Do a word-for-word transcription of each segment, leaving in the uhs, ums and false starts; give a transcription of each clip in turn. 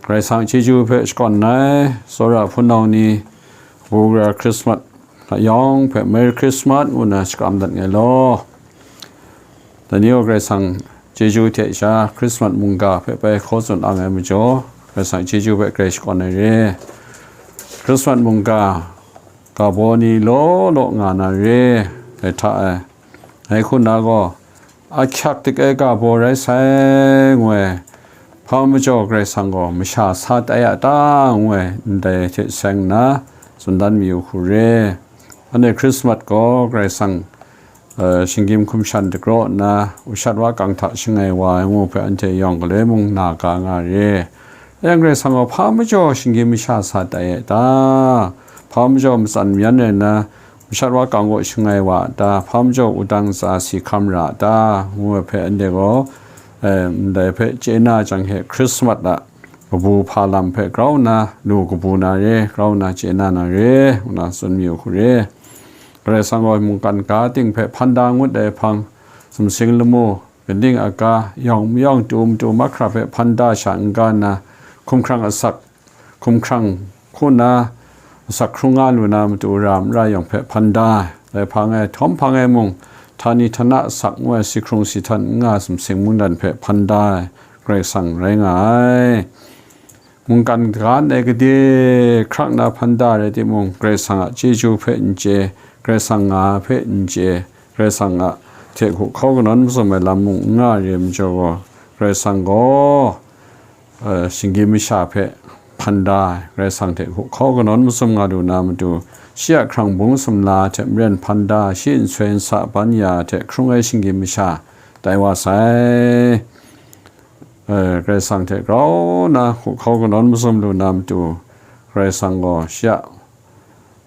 Karai Kasang chyeju hpe shakawn ai, tsawra hpunau ni, kabu gara Christmas a yawng hpe Merry Christmas ngu na shakram dat ngai law. Dai ni gaw Karai Kasang chyeju hte sha Christmas mungga hpe bai hkaw tsun ang ai majaw, Karai Kasang chyeju hpe grai shakawn ai re. Christmas mungga ga baw ni law law nga na re, dai hta e. Dai hku na gaw, ahkyak dik ai ga baw rai sai, ngu ai. Hpa majaw Karai Kasang gaw masha sa tai a ta, ngu ai, ndai hte seng nna tsun dan mayu hku re. Anhte Christmas gaw Karai Kasang, eh, shinggyim hkum shan dagraw nna, ushat wa kang hta shangai wa ai ngu hpe anhte yawng galoi mung na ga nga re. Yang Karai Kasang gaw hpa majaw shinggyim masha sa tai ai ta? Hpa majaw matsan mayan rai nna, mashat wa kang kaw shangai wa a ta? Hpa majaw wudang tsa si hkam ra a ta? Ngu ai hpe anhte gaw, eh, ndai hpe chye na jang he Christmas a kabu hpa lam hpe grau nna lu kabu na re, grau nna chye na na re, ngu na tsun mayu hku re. Karai Kasang gaw mungkan ga ting hpe hpan da ngut ai hpang, sumsing lamu, kaning a ga, yawng mayawng, tu matu mahkra hpe hpan da sha n-ga nna, hkumhkrang asak, hkumhkrang hku nna asak hkrung nga lu na matu ra mara yawng hpe hpan da ai. Dai hpang e, htawm hpang e mung, htani htana asak ngu ai si hkrung si htan n nga sumsing mungdan hpe hpan da ai Karai Kasang rai nga ai. Mungkan ga ndai gade hkrak na hpan da rai timung, Karai Kasang a chyeju hpe n chye, Karai Kasang nga hpe n chye, Karai Kasang a hte hku hkau kanawn mazum ai lam mung n nga re ai majaw gaw, Karai Kasang gaw, eh, shinggyim masha hpe hpan da ai, Karai Kasang hte hku hkau kanawn mazum nga lu na matu, shi a hkrang bung sumla hte maren hpan da, shi nsoi nsa ban ya hte hkrung ai shinggyim masha tai wa sai. Eh, Karai Kasang hte grau nna hku hkau kanawn mazum lu na matu, Karai Kasang gaw shi a,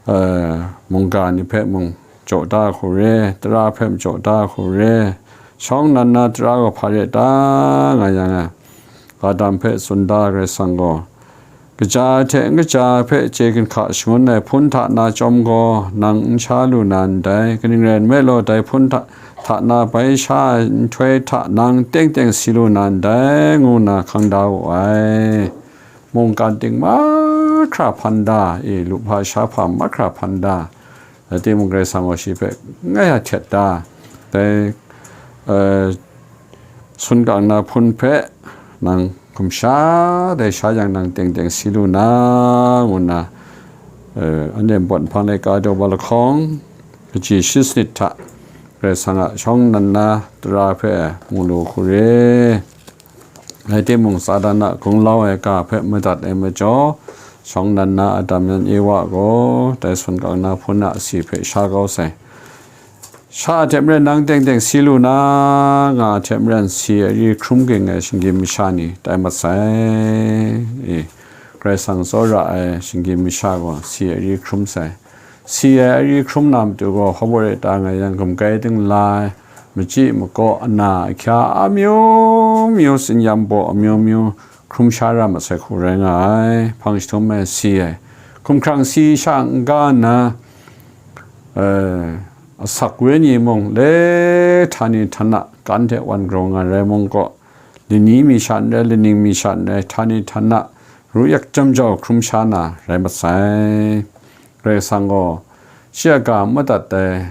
eh, mungga ni hpe mung jaw da hku re, tara hpe mung jaw da hku re, shawng nnan na tara gaw hpa re ta nga yang e, Adam hpe tsun da Karai Kasang gaw, kaja hte n kaja hpe chye ginhka shangun ai hpun hta na chyawm gaw, nang n sha lu na ndai, kaning rai nme law, dai hpun hta, hta na bai sha ai nhtoi hta nang teng teng si lu na ndai, ngu nna hkang da wu ai. Mungkan ting mahkra hpan da, e, lu hpa sha hpa mahkra hpan da, rai timung, Karai Kasang gaw shi hpe ngai a htet da, dai, eh, sun kang na hpun hpe nang hkum sha, dai sha yang nang teng teng si lu na, ngu nna, eh, anhte npawt nhpang laika daw wa lahkawng, kaji shi sanit hta Karai Kasang a shawng nnan na tara hpe mu lu hku re. Rai timung, Satan a gunglau ai ga hpe madat ai majaw, shawng nnan na Adam yan Ewa gaw dai sun kang na hpun a si hpe sha kau sai. Sha hte maren nang teng teng si lu na, nga hte maren si ai ri hkrum ging ai shinggyim masha ni tai mat sai. E, Karai Kasang tsawra ai shinggyim masha gaw si ai ri hkrum sai. Si ai ri hkrum na matu gaw, hawbore ta nga yang, gumkai dingla ai, machyi makaw, ana ahkya amyu myu, tsinyam baw amyu myu hkrum sha ra masai hku rai nga ai. Hpang jahtum e si ai, hkumhkrang si sha n-ga nna, eh, asak wenyi mung le htani htana kan hte wan grau nga rai mung gaw, lani mi sha n rai, laning mi sha n rai, htani htana ru yak jam jau hkrum sha na rai mat sai. Karai Kasang gaw shi a ga madat ai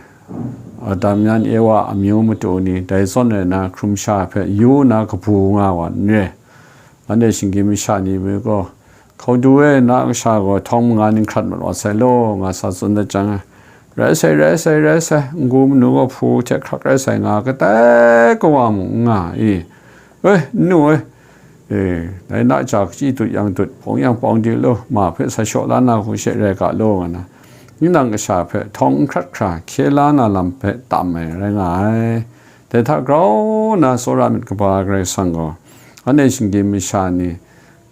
Adam yan Ewa amyu matu ni dai zawn rai na hkrum sha hpe yu nna kabu nga wa n re. Anhte shinggyim masha ni mi gaw, "Hkaudu e, na kasha gaw htawng manga ning hkrat mat wa sai law," nga sa tsun dat jang, "Rai sai, rai sai, rai sai, n-gu manu gaw hpu hte hkrak rai sai," nga kadai kawa mung n nga i, "Oi, nnu e, e, dai na ja kachyi dut yang dut, pawng yang pawng di law, ma hpe sa shaw la na hku she rai ga law," nga na, nang kasha hpe htawng n hkrat hkra hkye la na lam hpe tam ai rai nga ai. Dai hta grau nna tsawra myit kaba Karai Kasang gaw, anhte shinggyim masha ni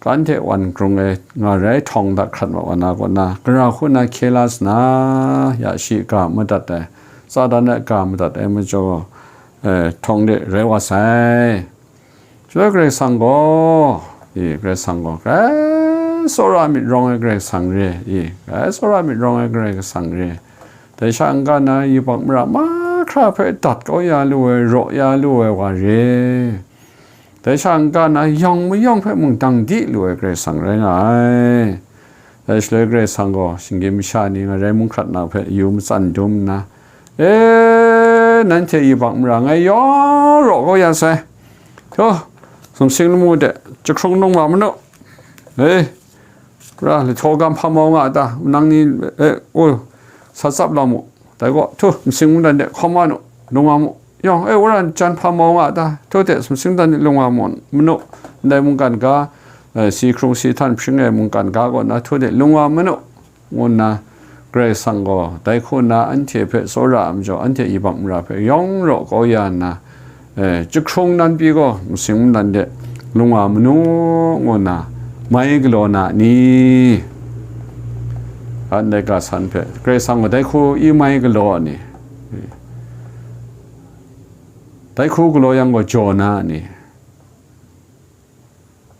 kan hte wan grung ai nga rai htawng dat hkrat mat wa na kaw na, gara hku na hkye la sa na, ya shi ga madat ai, Satan a ga madat ai majaw, eh, htawng de rai wa sai. Shaloi Karai Kasang gaw, i, Karai Kasang gaw, grai tsawra myit rawng ai Karai Kasang re, i, grai tsawra myit rawng ai Karai Kasang re. Dai sha n-ga na yubak mara mahkra hpe dat kau ya lu ai, raw ya lu ai wa re. Dai sha n-ga na yawng mayawng hpe mung dang di lu ai Karai Kasang rai nga ai. Dai shaloi Karai Kasang gaw shinggyim masha ni ngarai mung hkrat na hpe yu matsan dum nna, "E, nanhte yubak mara ngai yawng raw kau ya sai. Htaw, sumsing lamu de jahkrung lung wa manu. E, pra, lahtaw gam hpa mau nga a ta? Nang ni, e, u, sa tsap la mu. Dai gaw, htu, sumsing mungdan de hkawm wa nu, lung wa mu. Yawng, e, wora jan hpa mau nga a ta? Htu de, sumsing mungdan de lung wa mu, manu. Ndai mungkan ga, e, si hkrung si htan hpring ai mungkan ga kaw na, htu de, lung wa manu," ngu nna, Karai Kasang gaw dai hku nna anhte hpe tsawra ai majaw, anhte yubak mara hpe yawng raw kau ya nna, e, jahkrung nan pyi gaw, sumsing mungdan de lung wa manu, ngu nna mai galaw na ni? Ndai ga san hpe Karai Kasang gaw dai hku i mai galaw ni? Dai hku galaw yang gaw jaw na ni?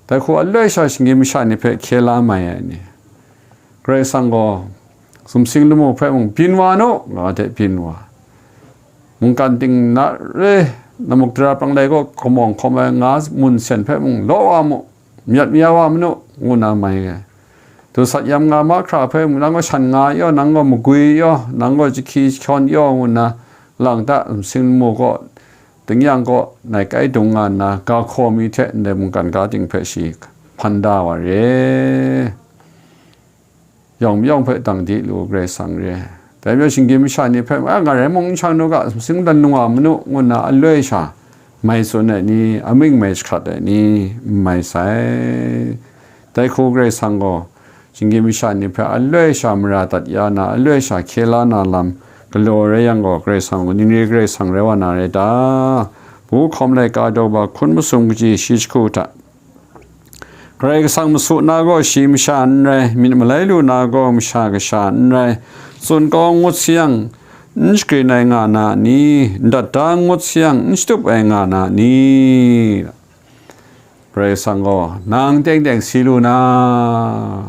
Dai hku aloi sha shinggyim masha ni hpe hkye la mai ai ni? Karai Kasang gaw, "Sumsing lamu hpe mung byin wa nu," nga de byin wa. "Mungkan ting na re, namuk dara pranglai gaw kamawng hkawm ai nga mun sen hpe mung law wa mu, myat maya wa manu," ngu na mai ai. "Dusat yam nga mahkra hpe mung, nang gaw shan nga yaw, nang gaw magwi yaw, nang gaw jahki jahkyawn yaw," ngu nna lang ta, sumsing lamu gaw, tingnyang gaw nai kai dung nga nna, ga hkaw mi hte ndai mungkan ga ting hpe shi hpan da wa re. Yawng mayawng hpe dang di lu Karai Kasang re. Dai majaw shinggyim masha ni hpe, a, ngarai mung n shang nu ga, sumsing mungdan lung wa manu, ngu nna aloi sha mai tsun ai ni, amying mai jahkrat ai ni, n mai sai. Dai hku Karai Kasang gaw, shinggyim masha ni hpe aloi sha mara dat ya na, aloi sha hkye la na lam galaw rai yang gaw, Karai Kasang gaw ning re Karai Kasang rai wa na rai ta? Pu hkawm laika daw ba hkun masum kaji shi jahku hta, Karai Kasang masu na gaw shi masha n rai, myit malai lu na gaw masha kasha n rai, tsun kau n ngut sayang, n shagrin ai nga na ni? N dat da n ngut sayang, n shatup ai nga na ni? Karai Kasang gaw, "Nang teng teng si lu na,"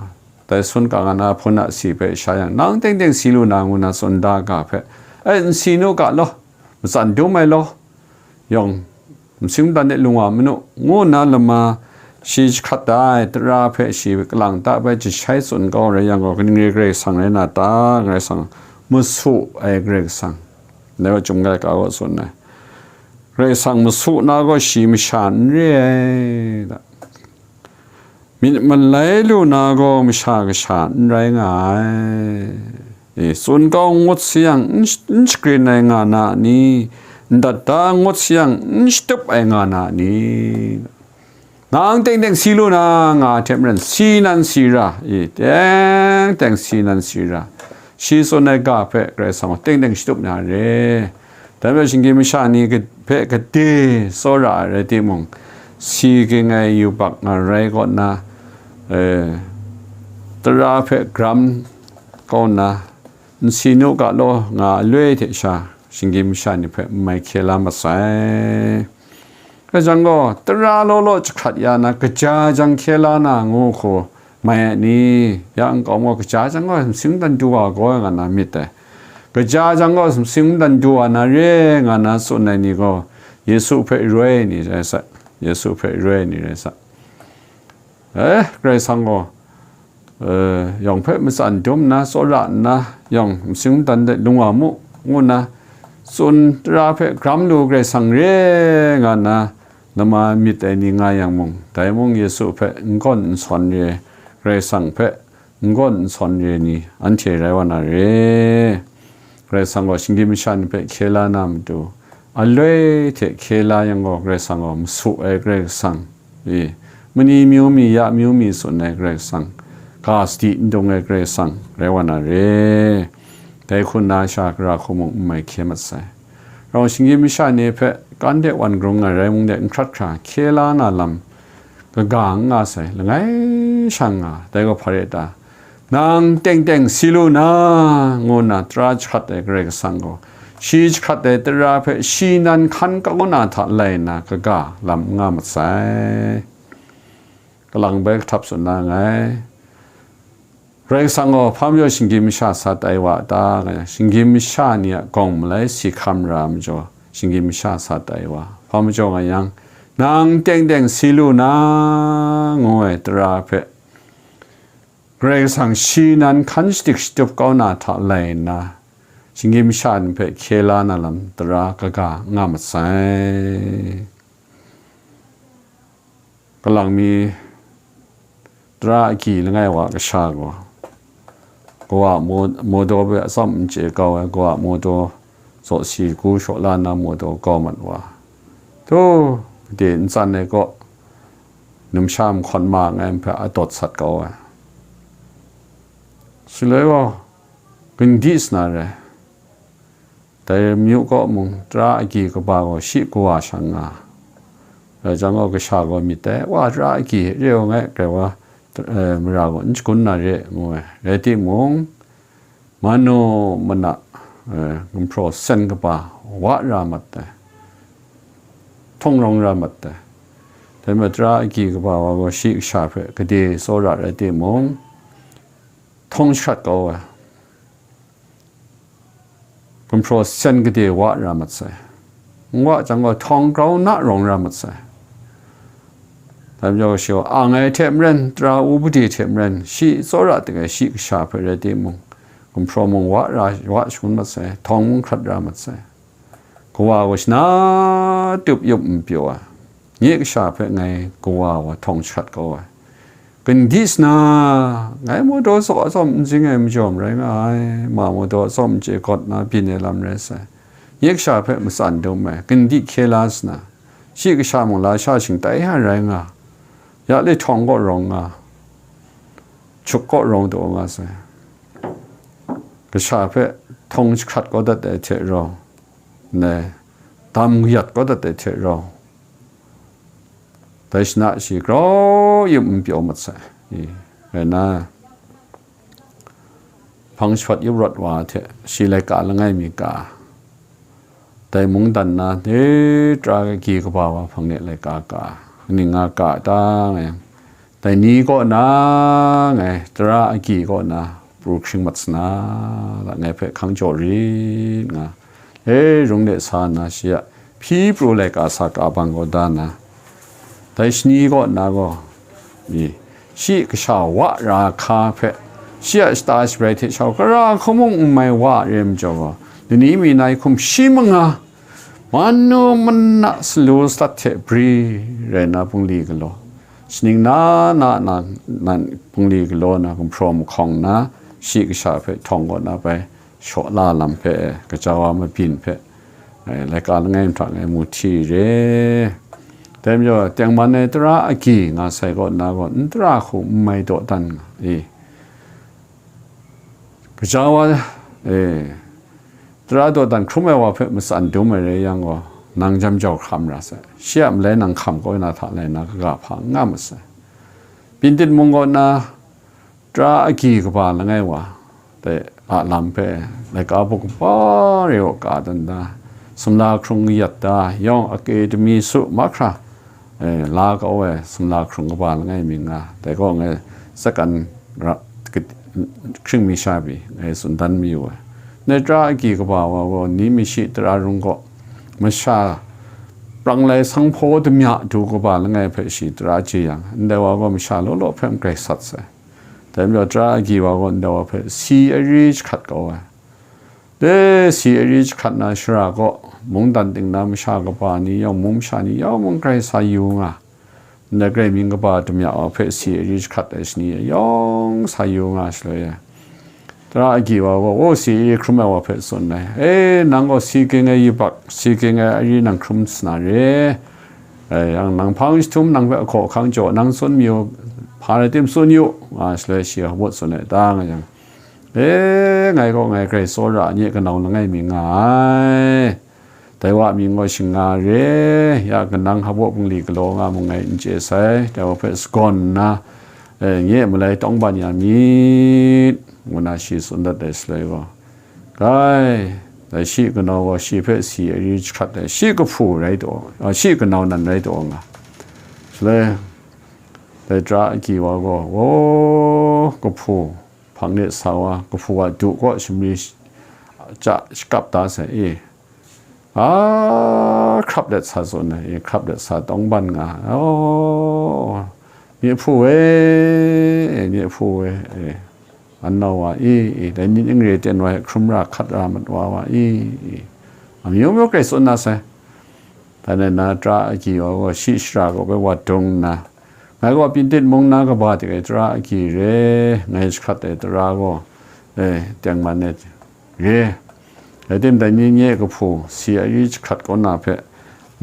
dai sun kang na hpun a si hpe sha yang, "Nang teng teng si lu na," ngu na tsun da ga hpe, "E, n si nu ga law, matsan dum ai law, yawng, sumsing mungdan de lung wa manu," ngu nna lama shi jahkrat da ai tara hpe shi kalang ta bai jashai tsun kau rai yang gaw, kaning re Karai Kasang rai na ta? Karai Kasang, masu ai Karai Kasang, dai wa Chyum Laika gaw tsun ai. Karai Kasang masu na gaw shi masha n re ai ta? Myit malai lu na gaw masha kasha n rai nga ai. E, tsun kau n ngut sayang, n sh-, n shagrin ai nga na ni? N dat da n ngut sayang, n shatup ai nga na ni? "Nang teng teng si lu na," nga ai hte maren, si nan si ra, e, teng teng si nan si ra. Shi tsun ai ga hpe Karai Kasang gaw teng teng shatup na re. Dai majaw shinggyim masha ni ka-, hpe gade tsawra ai rai timung, si ging ai yubak ngarai kaw nna, e, tara hpe gram kau nna, "N si nu ga law," nga ai loi hte sha, shinggyim masha ni hpe n mai hkye la masai. Dai jang gaw, tara law law jahkrat ya na, kaja jang hkye la na ngu hku mai ai ni? Ya nkau gaw, kaja jang gaw sumsing mungdan du wa gaw nga na myit dai. Kaja jang gaw sumsing mungdan du wa na re nga na tsun ai ni gaw, Yesu hpe roi ai ni rai sa, Yesu hpe roi ai ni rai sa. E, Karai Kasang gaw, e, yawng hpe matsan dum nna, tsawra nna, yawng sumsing mungdan de lung wa mu, ngu nna tsun tara hpe gram lu Karai Kasang re nga nna, lama myit ai ni nga yang mung, dai mung Yesu hpe n gawn n sawn re, Karai Kasang hpe n gawn n sawn re ni, anhte rai wa na re. Karai Kasang gaw shinggyim masha ni hpe hkye la na matu, aloi hte hkye la yang gaw, Karai Kasang gaw masu ai Karai Kasang, e, mani myu mi, ya myu mi tsun ai Karai Kasang, ga sadi n dung ai Karai Kasang rai wa na re. Dai hku nna sha gara hku mung n mai hkye mat sai. Rau shinggyim masha ni hpe kan de wan grung ai rai mung de, n hkrat hkra hkye la na lam kaga n nga sai, langai shang nga, dai gaw hpa re ta? "Nang teng teng si lu na," ngu nna tara jahkrat ai Karai Kasang gaw, shi jahkrat ai tara hpe shi nan hkan kau na hta lai nna kaga lam n nga mat sai. Kalang bai kahtap tsun na nngai. Karai Kasang gaw hpa majaw shinggyim masha sa tai wa ta nga yang, shinggyim masha ni a gawng malai si hkam ra ai majaw, shinggyim masha sa tai wa. Hpa majaw nga yang, Nang teng teng si lu na, ngu ai tara hpe, Karai Kasang shi nan hkan shadik shatup kau na hta lai nna, shinggyim sha ni hpe hkye la na lam tara kaga nga masai. Kalang mi tara agyi langai wa kasha gaw, kawa mo-, mawdaw hpe atsawm n chye kau ai, kawa mawdaw zaw si hku shaw la nna mawdaw kau mat wa, tu, gade ntsan ai kaw, numsha mahkawn ma nga ai hpe a dawt sat kau ai. Shaloi gaw, gandi sana re, dai amyu kaw mung, tara agyi kaba gaw shi kawa shang nga, rai jang gaw, kasha gaw myit dai, wa tara agyi re ai ngai, grai wa, eh, mara gaw n shagun na re, ngu ai. Rai timung, manu mana, eh, gumhpraw sen kaba wa ra mat ai, htawng rawng ra mat ai. Dai majaw tara agyi kaba wa gaw shi kasha hpe gade tsawra rai timung, htawng shahkrat kau ai, gumhpraw sen gade wa ra mat sai. N wa jang gaw, htawng grau na rawng ra mat sai. Dai majaw shi gaw, ang ai hte maren, tara upadi hte maren, shi tsawra ting ai shi kasha hpe rai timung, gumhpraw mung wa ra, wa shangun mat sai, htawng mung hkrat ra mat sai. Kawa gaw shana tup yup n pyaw ai, nye kasha hpe ngai kawa wa htawng shahkrat kau ai. Gandi sana, ngai mawdaw zaw atsawm n zing ai majaw rai nga ai, ma mawdaw atsawm n chye kawt na byin ai lam rai sai. Nye kasha hpe matsan dum ai, gandi hkye la sana, shi kasha mung lasha shingtai ai rai nga, ya le htawng kaw rawng nga, hkyuk kaw rawng taw nga sai. Kasha hpe htawng shahkrat kau dat ai hte rau, ne, dam kayat kau dat ai hte rau, dai shana shi grau yup n pyaw mat sai. I, rai nna, hpang shawt yup rawt wa hte shi laika langai mi ka, dai mungdan na, dai tara agyi kaba wa hpang de laika ka, kaning nga ka ta ngai, dai ni kaw na ngai, tara agyi kaw na pru hkring mat sana, la ngai hpe hkang jaw rit nga, e rung de sa nna, shi a hpyi pru laika sa ka bang kaw da na, dai shani kaw na gaw, i, shi kasha wa ra hka hpe, shi a shata shabrai hte shau gara hku mung n mai wa re majaw gaw, lani mi nai hkum shi manga, manu mana salu sadat hte bri rai na bungli galaw, shaning na na na nan bungli galaw na gumhpraw mahkawng na, shi kasha hpe htawng kaw na bai shaw la lam hpe, gaja wa mabyin hpe, eh, laika langai nhtawk ngai mu hti re. Dai majaw, tengman ai tara agyi nga sai kaw na gaw, n tara hku n mai dawdan nga i, gaja wa, eh, tara dawdan hkrum ai wa hpe matsan dum ai rai yang gaw, nang jam jau hkam ra sai. Shi a malai nang hkam kau na hta lai na kaga hpa n nga masai. Pyintit mung kaw na, tara agyi kaba langai wa, dai a lam hpe, laika buk kaba re u ka dan da, sumla hkrung kayat da, yawng akademi su mahkra, eh, la kau ai sumla hkrung kaba langai mi nga, dai kaw ngai sakan ra, hkring mi sha pyi ngai tsun dan mayu ai. Ngai tara agyi kaba wa gaw, ni mashi tara rung kaw, masha prang lai sanghpaw damya du kaba langai hpe shi tara chye yang, ndai wa gaw masha law law hpe n grai sat sai. Dai majaw tara agyi wa gaw ndai wa hpe si ari jahkrat kau ai. Dai si ari jahkrat na shara kaw, mungdan ting na masha kaba ni yawng, mung masha ni yawng mung grai sa yu nga. Ndai grai mying kaba damya wa hpe si ari jahkrat ai shani yawng sa yu nga shaloi e, tara agyi wa gaw, o, si ari hkrum ai wa hpe tsun ai, e, nang gaw si ging ai yubak, si ging ai ari nang hkrum sana re, e, yang nang hpang jahtum nang hpe ahkaw ahkang jaw nang tsun mayu, hpa rai tim tsun yu, nga shaloi shi hpawt tsun ai ta nga yang, e, ngai gaw ngai grai tsawra nye kanau langai mi nga ai. Dai wa mying gaw shing nga re, ya kanang hpaw bungli galaw nga mu ngai n chye sai, dai wa hpe sagawn nna, e, nye malai tawng ban ya myit, ngu na shi tsun dat ai shaloi gaw, kai, dai shi kanau gaw shi hpe si ari jahkrat ai, shi kahpu rai taw, a, shi kanau nan rai taw nga. Shaloi, dai tara agyi wa gaw, o, kahpu, hpang de sa wa, kahpu a du kaw shamri sh-, cha shakap da sai e. A, hkrap let sa tsun ai, e, hkrap let sa tawng ban nga, oh, nye hpu e, e, nye hpu e, e, an nau wa i, i, dai ni n re ten wa hkrum ra hkat ra mat wa wa i, i, amyu myu grai tsun na sai. Dai na, na tara agyi wa gaw shi shara gaw bai wa dung nna, ngai gaw Pyintit mung na kaba de ai tara agyi re, ngai jahkrat ai tara gaw, e, tengman e re. Rai tim, dai ni nye kahpu si ari jahkrat kaw na hpe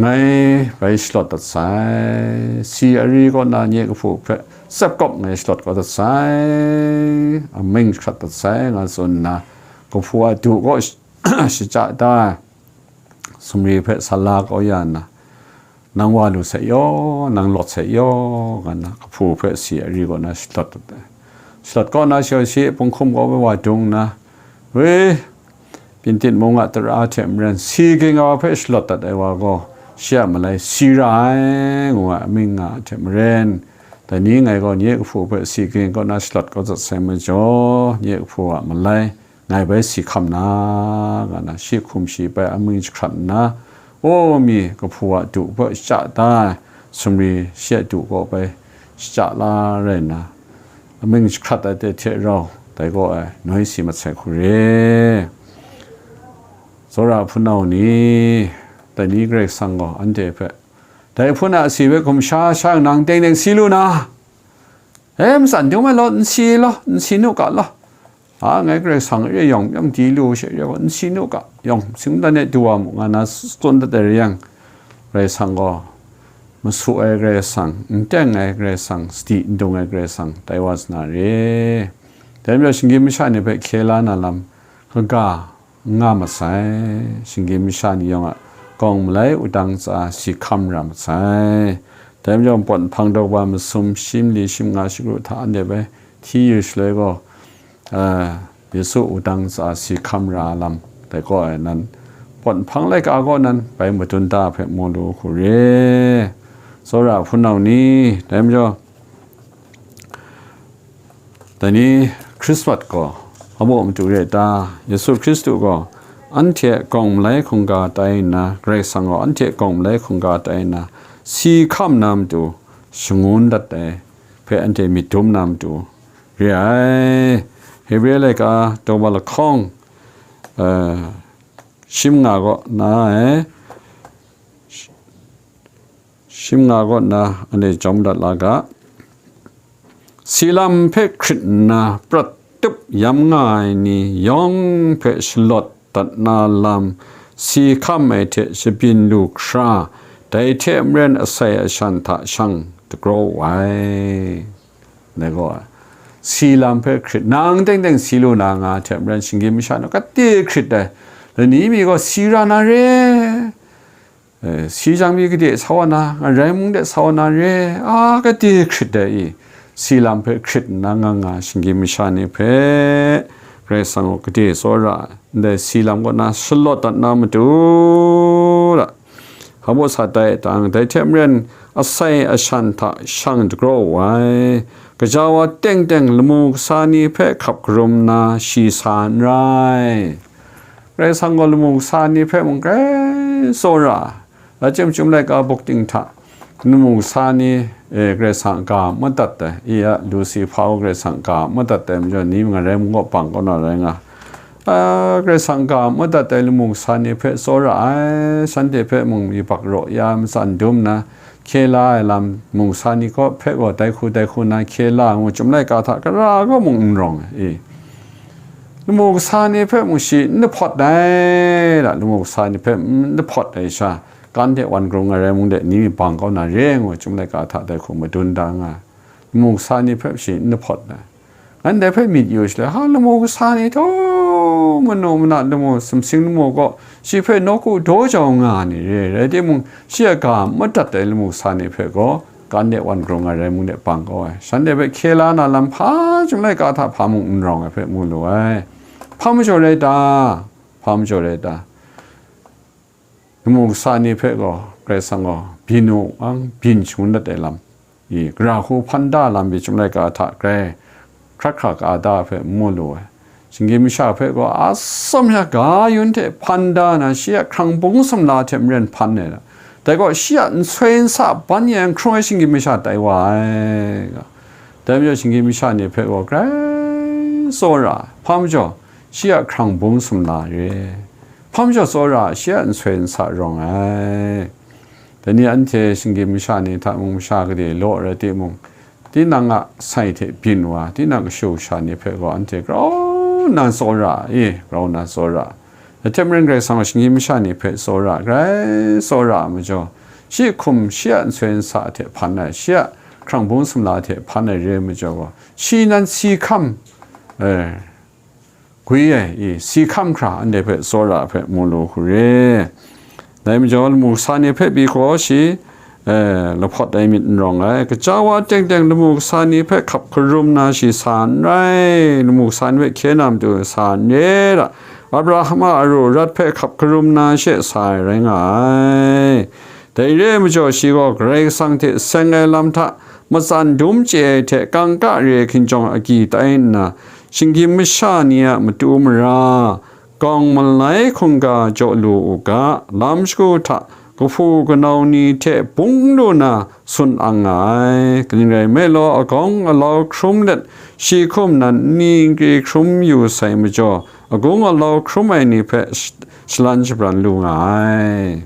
ngai bai shalawt dat sai, si ari kaw na nye kahpu hpe tsep kawp ngai shalawt kau dat sai, amying jahkrat dat sai, nga tsun nna, kahpu a du kaw shachya da ai sumri hpe sa la kau ya nna, nang wa lu sai yaw, nang lawt sai yaw, nga nna kahpu hpe si ari kaw na shalawt dat ai. Shalawt kaw na, shi, shi punghkum kaw bai wa dung nna, we, Pyintit mung a tara hte maren si ging ai wa hpe shalawt dat ai wa gaw, shi a malai si ra ai, ngu ai amying nga ai hte maren, dai ni ngai gaw nye kahpu hpe si ging kaw na shalawt kau dat sai majaw, nye kahpu a malai ngai bai si hkam na, nga na, shi hkum shi bai amying jahkrat nna, o mi kahpu a du hpe shachya da ai sumri shi a du kaw bai shachya la rai nna, amying jahkrat ai hte hte rau, dai kaw ai noi si mat sai hku re. Tsawra hpunau ni, dai ni Karai Kasang gaw anhte hpe, dai hpun a si hpe hkum sha sha nang teng teng si lu na, e, matsan dum ai law, n si law, n si nu ga law. A, ngai Karai Kasang re yawng yawng di lu she re gaw, n si nu ga, yawng singdan e du wa mu, nga na tsun dat ai re yang, Karai Kasang gaw, masu ai Karai Kasang, n teng ai Karai Kasang, sadi n dung ai Karai Kasang, tai wa sa na re. Dai majaw, shinggyim masha ni hpe hkye la na lam kaga n nga masai, shinggyim masha ni yawng a kawng malai wudang tsa si hkam ra masai. Dai majaw, pawt nhpang daw wa masum shi mali shi manga shi kru hta anhte bai hti yu shaloi gaw, a, Yesu wudang tsa si hkam ra lam, dai kaw ai nan, pawt nhpang laika kaw nan bai madun da hpe mu lu hku re. Tsawra hpunau ni, dai majaw, dai ni Hkrismat gaw amu matu re ta? Yesu Hkristu gaw anhte a kawng malai hkungga tai nna, Karai Kasang gaw anhte a kawng malai hkungga tai nna, si hkam na matu shangun dat ai hpe anhte myit dum na matu re ai. Hebre laika daw wa lahkawng, eh, shi manga kaw na ai, shi manga kaw na anhte jawm dat la ga. Si lam hpe hkrit nna prat tup yam nga ai ni yawng hpe shalawt dat na lam, si hkam ai hte shabyin lu hkra, dai hte maren asai ashan hta shang dagraw ai. Dai gaw, si lam hpe hkrit, nang teng teng si lu na nga hte maren, shinggyim masha ni gade hkrit ai. Lani mi gaw si ra na re, eh, si jang mi gade sa wa na, ngarai mung de sa wa na re, a, gade hkrit ai i, si lam hpe hkrit nna nga nga shinggyim masha ni hpe Karai Kasang gaw gade tsawra ai, ndai si lam kaw na shalawt dat na matu ra, hpa baw sa tai tang, dai hte maren asai ashan hta shang dagraw ai, gaja wa teng teng lamu kasa ni hpe hkap karum nna shi sa n rai. Karai Kasang gaw lamu kasa ni hpe mung grai tsawra ai. Lachyum Chyum Laika buk ting hta lamu kasa ni, e, Karai Kasang a ga madat ai, i a, Lusifa gaw Karai Kasang a ga madat ai majaw, ni ngarai mung kaw bang kaw na rai nga. A, Karai Kasang a ga madat ai lamu kasa ni hpe tsawra ai, shanhte hpe mung yubak raw ya matsan dum nna, hkye la ai lam, lamu kasa ni kaw hpe gaw dai hku dai hku na hkye la ngu Chyum Laika hta gara kaw mung n rawng ai, i. Lamu kasa ni hpe mung shi n lahpawt ai, la, lamu kasa ni hpe n lahpawt ai sha, kan de wan grung ai rai mung de, ni bang kau na re ngu Chyum Laika hta dai hku madun da nga ai. Lamu kasa ni hpe shi n lahpawt ai. Ngan dai hpe myit yu shaloi, ha, lamu kasa ni htaw manu mana lamu, sumsing lamu gaw shi hpe nawku daw jau nga ai ni re, rai timung, shi a ga madat ai lamu kasa ni hpe gaw, kan de wan grung ai rai mung de bang kau ai. Shanhte hpe hkye la na lam hpa Chyum Laika hta hpa mung n rawng ai hpe mu lu ai. Hpa majaw rai ta? Hpa majaw rai ta? Lamu kasa ni hpe gaw Karai Kasang gaw byin u ang, byin shangun dat ai lam, i, gara hku hpan da lam pyi Chyum Laika hta grai hkrat hkra ka da hpe n mu lu ai. Shinggyim masha hpe gaw atsawm sha ga yun hte hpan da na, shi a hkrang bung sumla hte maren hpan ai, dai gaw shi a nsoi nsa ban e hkrung ai shinggyim masha tai wa ai. Dai majaw shinggyim masha ni hpe gaw grai tsawra ai. Hpa majaw, shi a hkrang bung sumla re. Hpa majaw tsawra ai, shi a nsoi nsa rawng ai. Dai ni anhte shinggyim masha ni hta mung masha gade law rai timung, tinang a sai hte byin wa, tinang kashu kasha ni hpe gaw anhte grau nna tsawra ai, grau nna tsawra ai. Dai hte maren Karai Kasang gaw shinggyim masha ni hpe tsawra, grai tsawra ai majaw, shi hkum, shi a nsoi nsa hte hpan ai, shi a hkrang bung sumla hte hpan ai re ai majaw gaw, shi nan si hkam, eh, gwi ai, i, si hkam hkra anhte hpe tsawra ai hpe mu lu hku re. Dai majaw, lamu kasa ni hpe pyi hkra shi, eh, lahpawt ai myit n rawng ai. Gaja wa teng teng lamu kasa ni hpe hkap hkarum na shi sa n rai, lamu kasa ni hpe hkye na matu sa n re ra, Abraham a aru arat hpe hkap hkarum na she sa ai rai nga ai. Dai re ai majaw, shi gaw Karai Kasang hte seng ai lam hta matsan dum chye ai hte kangka re ai hkinjawng agyi tai nna, shinggyim masha ni a matu mara, gawng malai hkungga jaw lu u ga, lam shagu hta kahpu kanau ni hte bung lu na tsun ang nga ai. Kaning rai nme law, agawng alau hkrum let, shi hkum nan nni nkri hkrum yu sai majaw, agung alau hkrum ai ni hpe sh-, shalan shabran lu nga ai.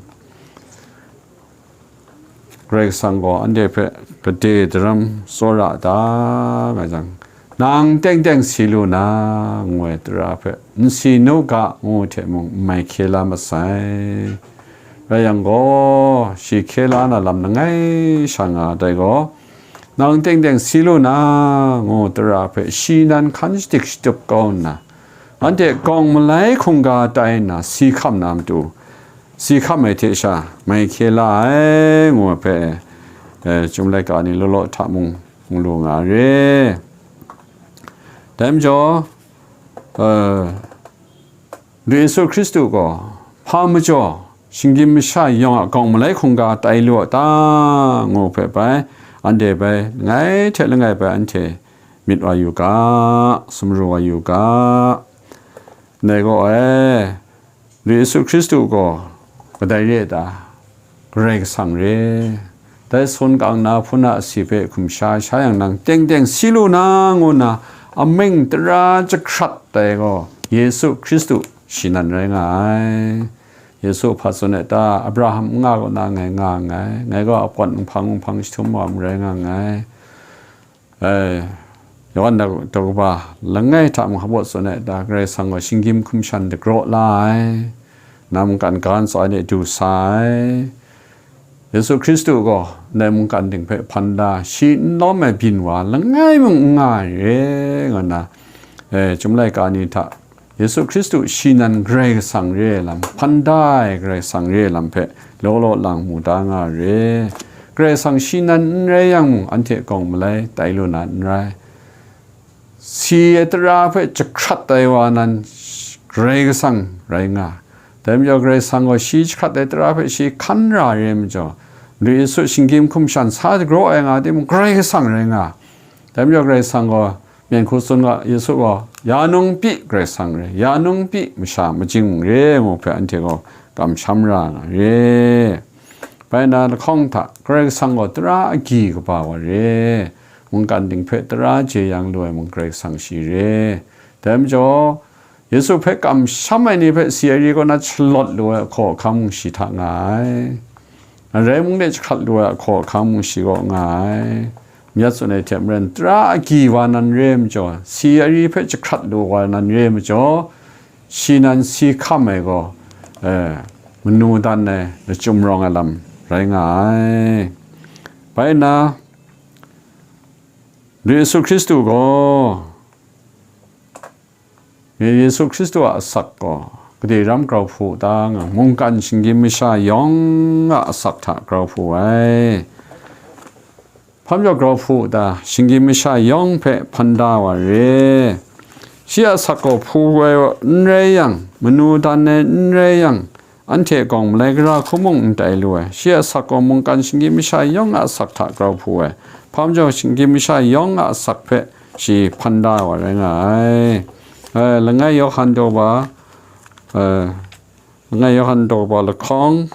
Karai Kasang gaw anhte hpe gade daram tsawra da nga jang, nang teng teng si lu na, ngu ai tara hpe, n si nu ga, ngu hte mung n mai hkye la masai. Rai yang gaw, shi hkye la na lam langai sha nga ai gaw, nang teng teng si lu na, ngu tara hpe shi nan hkan shadik shatup kau nna, anhte gawng malai hkungga tai nna si hkam na matu, si hkam ai hte sha mai hkye la ai, ngu ai hpe, eh, Chyum laika ni law law hta mung mu lu nga re. Dai majaw, eh, Yesu Hkristu gaw hpa majaw shinggyim masha yawng a gawng malai hkungga tai lu a ta, ngu hpe bai, anhte bai langai hte langai bai anhte myit wa yu ga, sumru wa yu ga. Ndai gaw ai, Yesu Hkristu gaw kadai re ta? Karai Kasang re. Dai sun kang na hpun a asi hpe hkum sha sha yang, nang teng teng si lu na, ngu nna amying tara jahkrat ai gaw Yesu Hkristu shi nan rai nga ai. Yesu hpa tsun ai ta? Abraham n-ga kaw na ngai nga nngai, ngai gaw apawt nhpang nhpang jahtum wa marai nga nngai. Ai, Yawhan da, da kaba langai hta mung hpa tsun ai ta? Karai Kasang gaw shinggyim hkum shan dagraw la ai, na mungkan ga ntsa ai de du sa ai. Yesu Hkristu gaw ndai mungkan ting hpe hpan da, shi n lawm ai byin wa langai mung n nga ai re, nga nna, eh, Chyum laika ni hta Yesu Hkristu shi nan Karai Kasang re ai lam, hpan da ai Karai Kasang re ai lam hpe law law lang mu da nga re. Karai Kasang shi nan n rai yang mung, anhte gawng malai tai lu na n rai. Si ai tara hpe jahkrat ai wa nan Karai Kasang rai nga. Dai majaw, Karai Kasang gaw shi jahkrat ai tara hpe shi hkan ra re ai majaw, Yesu shinggyim hkum shan sa dagraw ai nga timung, Karai Kasang rai nga. Dai majaw, Karai Kasang gaw, Myen hku tsun ga, Yesu gaw, ya nungpyi Karai Kasang re, ya nungpyi masha majing re, ngu hpe anhte gaw kamsham ra nga re. Bai na lahkawng hta, Karai Kasang gaw tara agyi kaba wa re, mungkan ting hpe tara jeyang lu ai mung Karai Kasang shi re. Dai majaw, Yesu hpe kamsham ai ni hpe si ai ri kaw na shalawt lu ai ahkaw ahkang mung shi hta nga ai. Arai mung de jahkrat lu ai ahkaw ahkang mung shi kaw nga ai. Myat tsun ai hte maren, tara agyi wa nan re ai majaw, si ai ri hpe jahkrat lu wa nan re ai majaw, shi nan si hkam ai gaw, eh, manu dan ai lachyum rawng ai lam rai nga ai. Bai nna, Yesu Hkristu gaw, Yesu Hkristu a asak gaw gade ram grau hpu u ta nga, mungkan shinggyim masha yawng a asak hta grau hpu ai. Hpa majaw grau hpu u ta? Shinggyim masha yawng hpe hpan da wa re. Shi a asak gaw hpu ai n rai yang, manu dan ai n rai yang, anhte gawng malai gara hku mung n tai lu ai. Shi a asak gaw mungkan shinggyim masha yawng a asak hta grau hpu ai. Hpa majaw shinggyim masha yawng a asak hpe shi hpan da ai wa rai nga ai. Eh, langai Yawhan daw ba, eh, langai Yawhan daw ba lahkawng,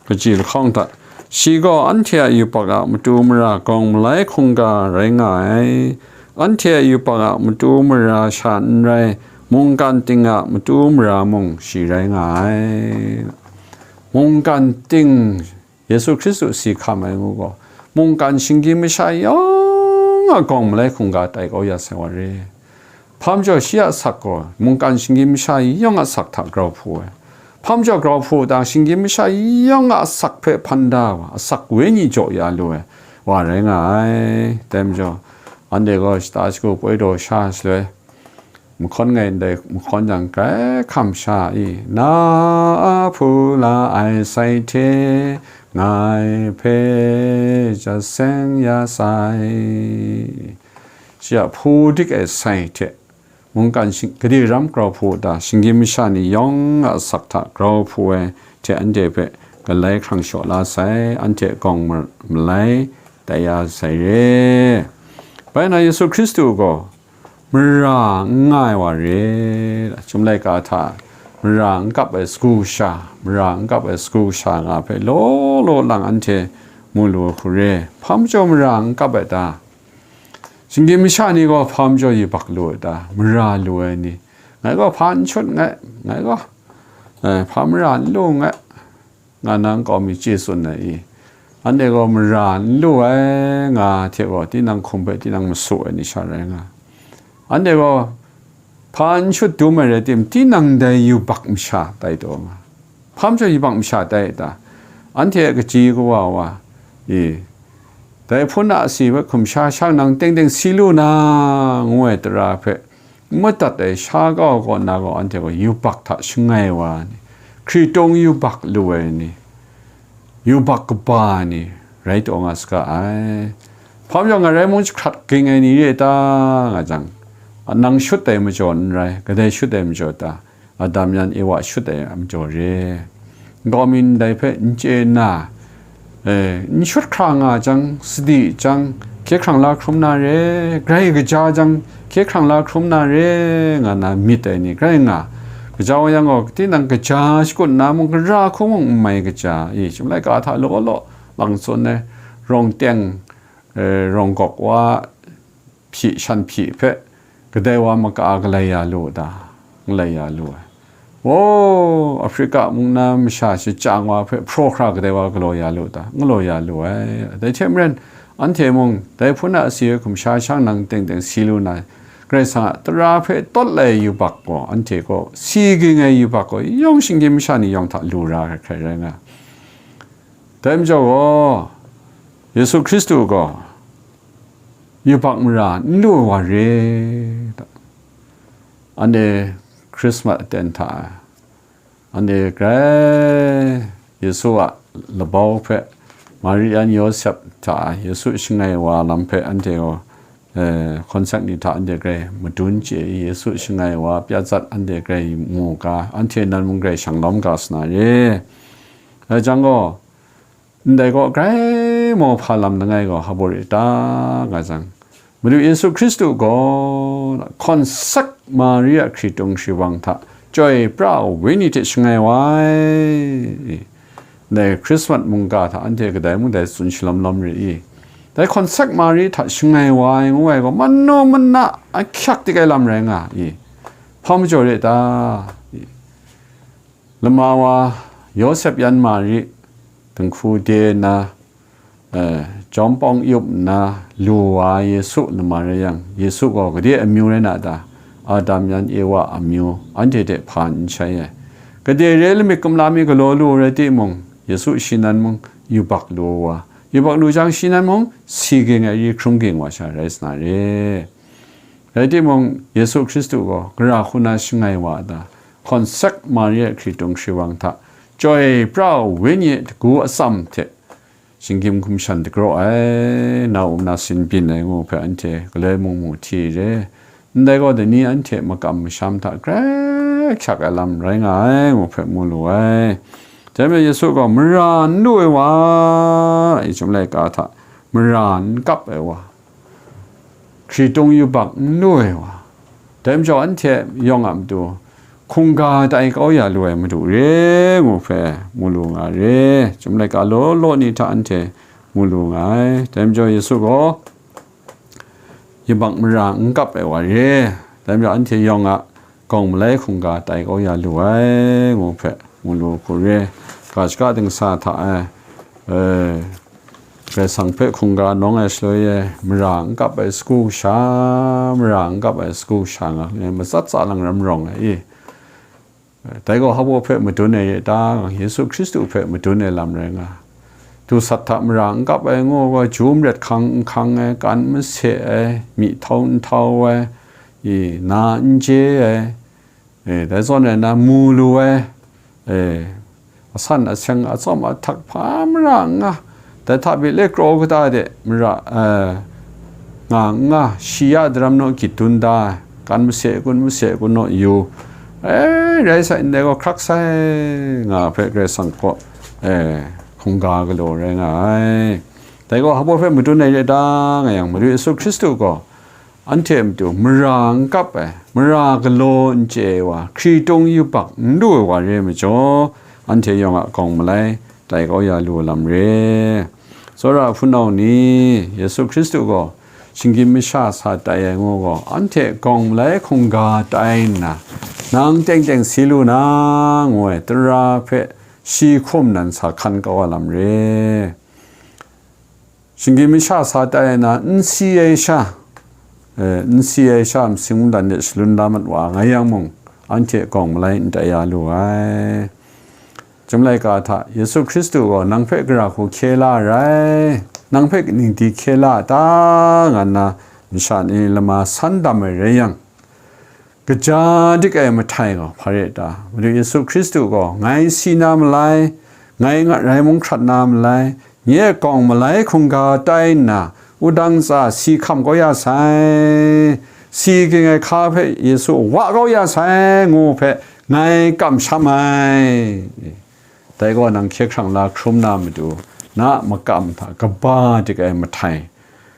kaji lahkawng hta, shi gaw anhte a yubak a matu mara gawng malai hkungga rai nga ai. Anhte a yubak a matu mara sha n rai, mungkan ting a matu mara mung shi rai nga ai. Mungkan ting, Yesu Hkristu si hkam ai ngu gaw, mungkan shinggyim masha yawng a gawng malai hkungga tai kau ya sai wa re. Hpa majaw shi a asak gaw, mungkan shinggyim masha yawng a asak hta grau hpu ai. Hpa majaw grau hpu dang, shinggyim masha yawng a asak hpe hpan da wa, asak wenyi jaw ya lu ai wa rai nga ai. Dai majaw, anhte gaw shata shagu poi daw sha shaloi, mahkawn ngai ndai mahkawn jang, grai hkam sha i, na a hpu la ai sai hte, ngai hpe ja seng ya sai. Shi a hpu dik ai sai hte, mungkan shing-, gade ram grau hpu ta, shinggyim masha ni yawng a asak hta grau hpu ai hte anhte hpe galai hkrang shaw la sai, anhte gawng ma-, malai tai ya sai re. Bai na Yesu Hkristu gaw mara n nga ai wa re, Chyum laika hta mara n kap ai sagu sha, mara n kap ai sagu sha nga hpe law law lang anhte mu lu ai hku re. Hpa majaw mara n kap ai ta? Shinggyim masha ni gaw hpa majaw yubak lu ai ta? Mara lu ai ni, ngai gaw hpa n shut nngai, ngai gaw, eh, hpa mara n lu nngai, nga na nkau mi chye tsun ai i, anhte gaw mara n lu ai nga hte gaw, tinang hkum hpe tinang masu ai ni sha rai nga. Anhte gaw hpa n shut dum ai rai tim, tinang dai yubak masha tai taw nga. Hpa majaw yubak masha tai ta? Anhte a kaji kawa wa i, dai hpun a asi hpe hkum sha shang nang teng teng si lu na, ngu ai tara hpe n madat ai sha kau kaw na gaw, anhte gaw yubak hta shangai wa ni, hkritung yubak lu ai ni, yubak kaba ai ni rai taw nga saga ai. Hpa majaw ngai rai mung jahkrat ging ai ni re ta, nga jang, nang shut ai majaw n rai, kadai shut ai majaw ta? Adam yan Ewa shut ai a majaw re. Nkau mi ndai hpe n chye nna, eh, n shut hkra nga jang, sadi jang, hkye hkrang la hkrum na re, grai kaja jang, hkye hkrang la hkrum na re, nga na myit ai ni grai nga. Kaja wa yang gaw, tinang kaja shakut na mung, gara hku mung n mai kaja i, Chyum laika hta law law lang tsun ai, rawng teng, eh, rawng gawk wa, hpyi shan hpyi hpe kadai wa maka galai ya lu ta? N galai ya lu ai. Wo, Afrika mung na masha shachyang wa hpe hpraw hkra kadai wa galaw ya lu ta? N galaw ya lu ai. Dai hte maren, anhte mung dai hpun a asi hkum sha shang nang teng teng si lu na, Karai Kasang a tara hpe tawt lai yubak gaw, anhte gaw si ging ai yubak gaw, yawng shinggyim masha ni yawng hta lu ra ai hkrai rai nga. Dai majaw gaw, Yesu Hkristu gaw yubak mara n lu ai wa re ta? Anhte Hkrismat aten hta, anhte grai Yesu a labau hpe, Mari yan Yawsep hta Yesu shangai wa lam hpe anhte gaw, eh, hkawn sek ni hta anhte grai madun chye i, Yesu shangai wa pyatsat anhte grai mu ga, anhte nan mung grai shanglawm ga sa na re. Dai jang gaw, ndai gaw grai maw hpa lam langai gaw hpa baw re ta, nga jang, Madu Yesu Hkristu gaw hkawn sek Mari a hkritung shawang hta chyoi pra ai wenyi hte shangai wa ai. Ndai Hkrismat mungga hta anhte kadai mung dai tsun shalawm lawm re i? Dai hkawn sek Mari hta shangai wa ai ngu ai gaw, manu mana ahkyak dik ai lam rai nga i? Hpa majaw re ta? I, lama wa Yawsep yan Mari dinghku de nna, eh, jawm pawng yup nna lu wa Yesu lama rai yang, Yesu gaw gade amyu rai na ta? Adam yan Ewa amyu, anhte hte hpa n shai ai. Gade re lamik kumla mi galaw lu rai timung, Yesu shi nan mung yubak lu wa, yubak lu jang shi nan mung si ging ai ri hkrung ging wa sha rai sa na re. Rai timung, Yesu Hkristu gaw gara hku na shangai wa a ta? Hkawn sek Mari a hkritung shawang hta chyoi pra ai wenyi a dagu atsam hte shinggyim hkum shan dagraw ai, na um na sin byin ai ngu hpe anhte galoi mung mu hti re. Ndai gaw, dai ni anhte makam masham hta grai hkyak ai lam rai nga ai ngu hpe mu lu ai. Dai majaw Yesu gaw mara n lu ai wa, i Chyum laika hta mara n kap ai wa, hkritung yubak n lu ai wa, Dai majaw anhte yawng a matu hkungga tai kau ya lu ai Madu re ngu hpe mu lu nga re. Chyum laika law law ni hta anhte mu lu nga ai. Dai majaw Yesu gaw yubak mara n kap ai wa re. Dai majaw anhte yawng a gawng malai hkungga tai kau ya lu ai ngu hpe mu lu hku re. Ga shaka dingsa hta e, e, Karai Kasang hpe hkungga nawng ai shaloi e, mara n kap ai sagu sha, mara n kap ai sagu sha nga, e, matsat tsa lang ram rawng ai i. Dai gaw hpa hpe madun ai re ta? Yesu Hkristu hpe madun ai lam rai nga. Dusat hta mara n kap ai ngu gaw, ju maret hkang n hkang ai, kan mase ai, myihtau n htau ai, i, na n je ai, e, dai zawn rai nna, mu lu ai, e, asan aseng, atsawm ahtak hpa mara n nga, dai hta bile kraw kata de mara, e, nga n nga, shi ya daram naw gyit dun da, kan mase kun mase kun naw yu, e, rai sai, ndai gaw hkrak sai nga hpe Karai Kasang kaw, e, hkungga galaw rai nga ai. Dai gaw hpa hpe madun ai re ta? Nga yang, Madu Yesu Hkristu gaw anhte a matu mara n kap ai, mara galaw n chye ai wa, hkritung yubak n lu ai wa re ai majaw, anhte yawng a gawng malai tai kau ya lu ai lam re. Tsawra hpunau ni, Yesu Hkristu gaw shinggyim masha sa tai ai ngu gaw, anhte gawng malai hkungga tai nna, nang teng teng si lu na, ngu ai tara hpe shi hkum nan sa hkan kau ai lam re. Shinggyim masha sa tai ai na, n si ai sha, e, n si ai sha masing mungdan de shalun la mat wa nga yang mung, anhte gawng malai n tai ya lu ai. Chyum laika hta, Yesu Hkristu gaw nang hpe gara hku hkye la ai rai, nang hpe kaning di hkye la a ta, nga nna masha ni lama san dam ai rai yang, kaja dik ai mahtai gaw hpa re ta? Madu Yesu Hkristu gaw, ngai si na malai, ngai ngat rai mung hkrat na malai, nye gawng malai hkungga tai nna, wudang tsa si hkam kau ya sai, si ging ai hka hpe Yesu wa kau ya sai, ngu hpe ngai kamsham ai. Dai gaw nang hkye hkrang la hkrum na matu, na a makam hta kaba dik ai mahtai,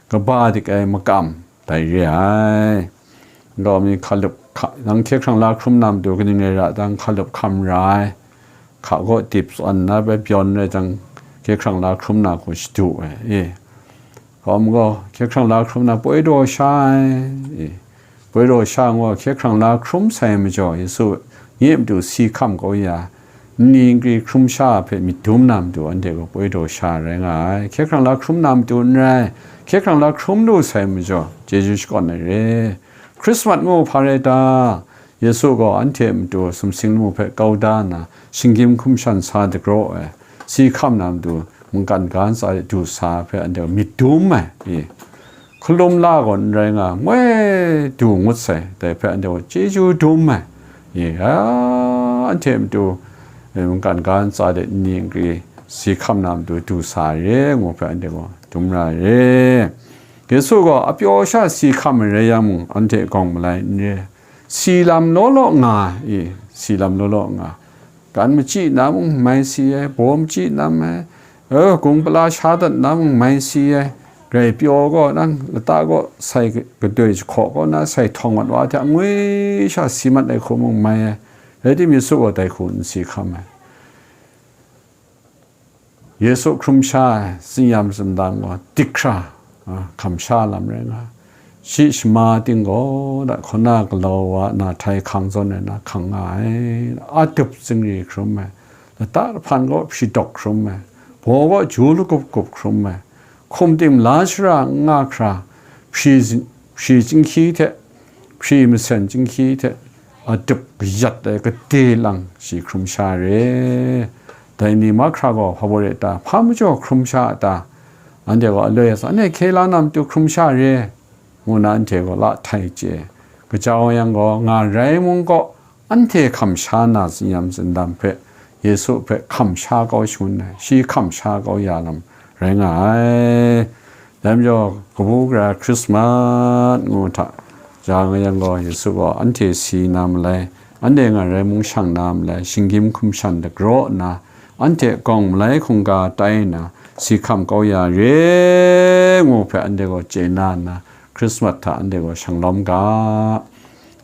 kaba dik ai makam, dai re ai. Nkau mi hkalup hka, nang hkye hkrang la hkrum na matu kaning rai ra dang, hkalup hkam ra ai, hka gaw dip tsawn na bai byawn rai jang, hkye hkrang la hkrum na hku shadu ai, e. Kawm gaw hkye hkrang la hkrum na poi daw sha ai, e. Poi daw sha ngu hkye hkrang la hkrum sai majaw, Yesu nye matu si hkam kau ya, nni nkri hkrum sha hpe myit dum na matu anhte gaw poi daw sha rai nga ai. Hkye hkrang la hkrum na matu n rai, hkye hkrang la hkrum lu sai majaw, chyeju shakawn ai re. Hkrismat ngu hpa rai ta? Yesu gaw anhte a matu sumsing lamu hpe kau da nna, shinggyim hkum shan sa dagraw ai, si hkam na matu mungkan ga ntsa de du sa ai hpe anhte gaw myit dum ai, e. Hkalum la gaw n rai nga, moi du ngut sai, dai hpe anhte gaw chyeju dum ai, e, a, anhte a matu, e, mungkan ga ntsa de nni nkri si hkam na matu du sa ai re, ngu hpe anhte gaw dum ra ai re. Yesu gaw apyaw sha si hkam ai rai yang mung, anhte gawng malai n re. Si lam law law nga, e, si lam law law nga. Kan machyi na mung mai si ai, baw machyi na mai, e, gung pala sha dat na mung mai si ai, grai pyaw gaw nang lata gaw sai gadoi jahkaw kaw na sai htawng mat wa hte angwi sha si mat ai hku mung mai ai, rai timung, Yesu gaw dai hku n si hkam ai. Yesu hkrum sha ai, tsin-yam tsindam gaw dik hkra, a, hkam sha lam rai nga. Shi shama ting gaw, da hkaw na galaw wa na htai hkang zawn ai na hkang nga ai, a dup zingri hkrum ai, lata lahpan gaw hpri dawk hkrum ai, baw gaw ju lagup gup hkrum ai, hkum tim la shara n nga hkra, hpri zin-, hpri chyinghkyi hte, hpri masen chyinghkyi hte, a dup kayat ai kade lang shi hkrum sha re. Dai ni mahkra gaw hpa baw re ta? Hpa majaw hkrum sha a ta? Anhte gaw aloi asan e hkye la na matu hkrum sha re, ngu na anhte gaw la htai chye. Kaja wa yang gaw, nga rai mung gaw, anhte hkam sha na tsin-yam tsindam hpe, Yesu hpe hkam sha kau shangun ai, shi hkam sha kau ya lam rai nga ai. Dai majaw, kabu gara Hkrismat ngu hta ja nga yang gaw, Yesu gaw anhte si na malai, anhte nga rai mung shang na malai, shinggyim hkum shan dagraw nna, anhte gawng malai hkungga tai nna, si hkam kau ya re, ngu hpe anhte gaw chye na nna, Hkrismat hta anhte gaw shang lawm ga.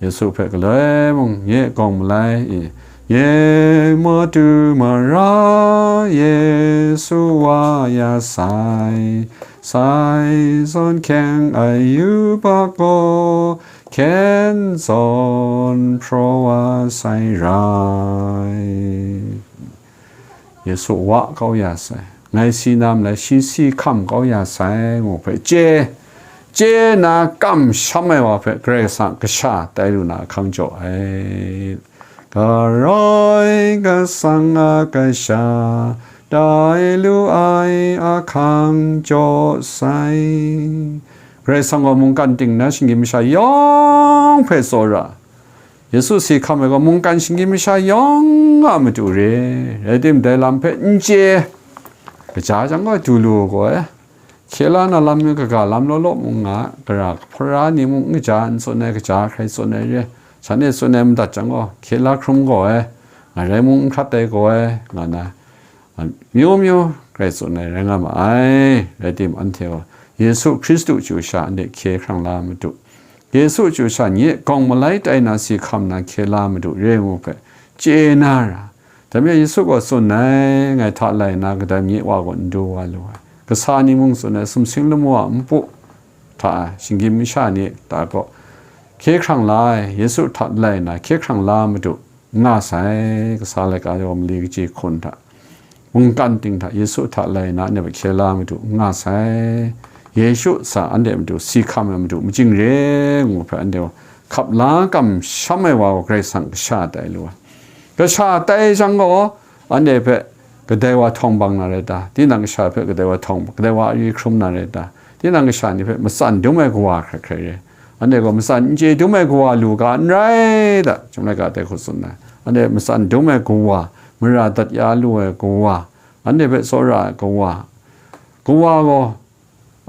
Yesu hpe galoi mung nye gawng malai i, nye matu mara Yesu wa ya sai, sai zawn hkyeng ai yubak gaw, hkyen zawn hpraw wa sai rai. Yesu wa kau ya sai, ngai si na malai shi si hkam kau ya sai, ngu hpe chye, chye na kamsham ai wa hpe Karai Kasang kasha tai lu na ahkang jaw ai. Karai Kasang a kasha tai lu ai ahkang jaw sai. Karai Kasang gaw mungkan ting na shinggyim masha yawng hpe tsawra, Yesu si hkam ai gaw mungkan shinggyim masha yawng a matu re, rai timung, dai lam hpe n chye, kaja jang gaw du lu gaw ai. Hkye la na lam ni kaga lam law law mung nga, gara hpara ni mung n kaja n tsun ai, kaja hkrai tsun ai re, shanhte tsun ai madat jang gaw, hkye la hkrum gaw ai, ngarai mung n hkrat ai gaw ai, nga na, amyu myu hkrai tsun ai rai nga ma ai. Rai timung, anhte gaw Yesu Hkristu chyu sha anhte hkye hkrang la matu, Yesu chyu sha nye gawng malai tai na si hkam na hkye la matu re ngu hpe chye na ra. Dai majaw Yesu gaw tsun ai, ngai hta lai nna kadai mi wa gaw n du wa lu ai. Kasa ni mung tsun ai, sumsing lamu a npu hta ai shinggyim masha ni ta gaw hkye hkrang la ai, Yesu hta lai nna hkye hkrang la matu nga sai, kasa laika gaw mali kaji hkun hta, mungkan ting hta Yesu hta lai nna anhte hpe hkye la matu nga sai. Yesu sa anhte matu si hkam ai matu majing re ngu hpe anhte gaw hkap la kamsham ai wa gaw Karai Kasang kasha tai lu ai. Kasha tai jang gaw, anhte hpe kadai wa htawng bang na rai ta? Tinang kasha hpe kadai wa htawng, kadai wa ari hkrum na rai ta? Tinang kasha ni hpe matsan dum ai kawa hkrai hkrai re. Anhte gaw matsan n chye dum ai kawa lu ga n rai ta? Chyum laika dai hku tsun ai. Anhte matsan dum ai kawa, mara dat ya lu ai kawa, anhte hpe tsawra ai kawa, kawa gaw,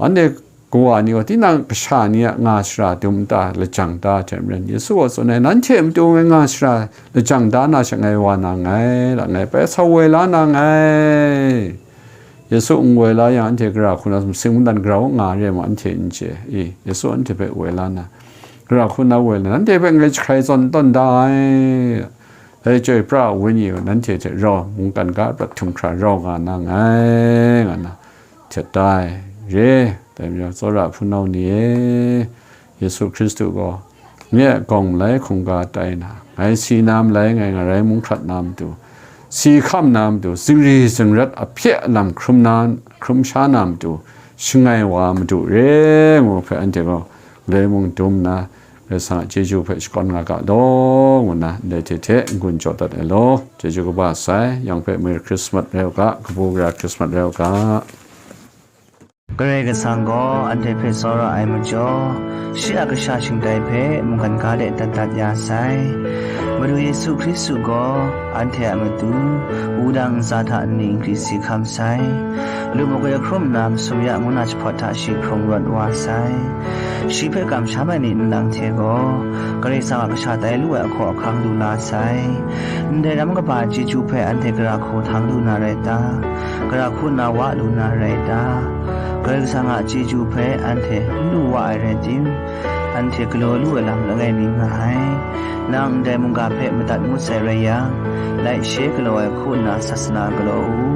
anhte kawa ni gaw tinang kasha ni a nga shara dum ta, lajang ta hte maren, Yesu gaw tsun ai, nanhte matu ngai nga shara lajang da na she ngai wa na nngai, la ngai bai sa woi la na nngai. Yesu n woi la yang, anhte gara hku na sumsing mungdan grau nga re ma, anhte n chye i? Yesu anhte hpe woi la na, gara hku na woi la, nanhte hpe ngai jahkrai zawn tawn da ai. Dai Chyoi pra ai Wenyi gaw nanhte hte rau mungkan ga prat htum hkra rau nga na nngai, nga na htet da ai re. Dai majaw, tsawra hpunau ni e, Yesu Hkristu gaw nye a gawng malai hkungga tai na, ngai si na malai, ngai ngarai mung hkrat na matu, si hkam na matu, zingri zingrat ahpye alam hkrum na, hkrum sha na matu, shangai wa matu re ngu hpe anhte gaw galoi mung dum nna, Karai Kasang a chyeju hpe shakawn nga ga law, ngu nna ndai hte hte n-gun jaw dat ai law. Chyeju kaba sai, yang hpe Merry Christmas rai u ga, kabu gara Christmas rai u ga. Karai Kasang gaw anhte hpe tsawra ai majaw, shi a kasha shingtai hpe mungkan ga de dat dat ya sai. Madu Yesu Hkristu gaw anhte a matu wudang ntsa hta nni n gri si hkam sai. Lu magoi hkrum nna masum ya ngu na jahpawt hta shi hkrung rawt wa sai. Shi hpe kamsham ai myit nlang hte gaw, Karai Kasang a kasha tai lu ai ahkaw ahkang lu la sai. Ndai ram kaba chyeju hpe anhte gara hku htang lu na rai ta? Gara hku nna wa lu na rai ta? Karai Kasang a chyeju hpe anhte n lu wa ai rai tim, anhte galaw lu ai lam langai mi nga ai. Nang ndai mungga hpe madat ngut sai rai yang, laishe galaw ai hku nna sasana galaw u.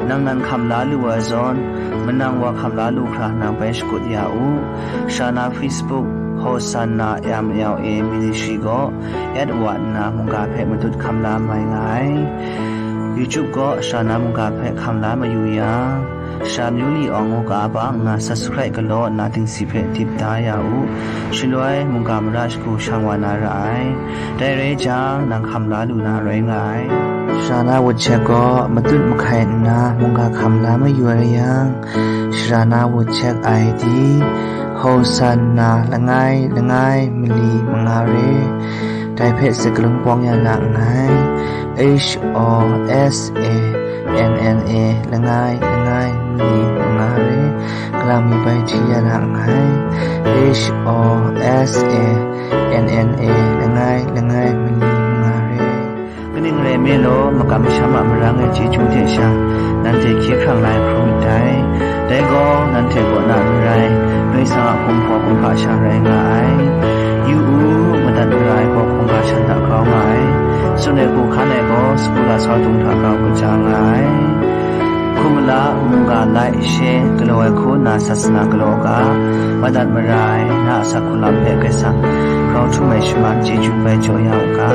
Nang nan hkam la lu ai zawn, manang wa hkam la lu hkra nang bai shakut ya u. Sha na Facebook, Hosanna M L A Ministry gaw, at wa nna mungga hpe madut hkam la mai nga ai. YouTube gaw sha na mungga hpe hkam la mayu yang, Sha Myu Li Awng ngu ga bang nna subscribe galaw nna dingsi hpe dip da ya u. Shaloi mungga mara shagu shang wa na ra ai. Dai rai jang, nang hkam la lu na rai nga ai. Sha na wutchek gaw matut mahkai nna mungga hkam la mayu ai yang, Sha na wutchek I D, Hosanna langai langai mali manga re. Dai hpe sakalun bawng ya na nngai. H O S A N N A langai langai mali manga re. Kalang mi bai hti ya na nngai. H O S A N N A langai langai mali manga re. Kaning rai nme law, makam masham a marang ai chyeju hte sha, nanhte hkye hkrang la ai hkrum ndai. Dai gaw, nanhte kaw na n rai, Karai Kasang a kumhpaw kumhpa sha rai nga ai. Yu u, Madat mara ai gaw hkungga shan hta grau nga ai. Tsun ai hku hkan ai gaw sagu lasau dung hta grau kaja nga ai. Hkum mala, mungga, lai, she, galaw ai hku nna sasana galaw u ga, madat mara ai na a asak hku lam hpe Karai Kasang grau htum ai shaman chyeju bai jaw ya u ga.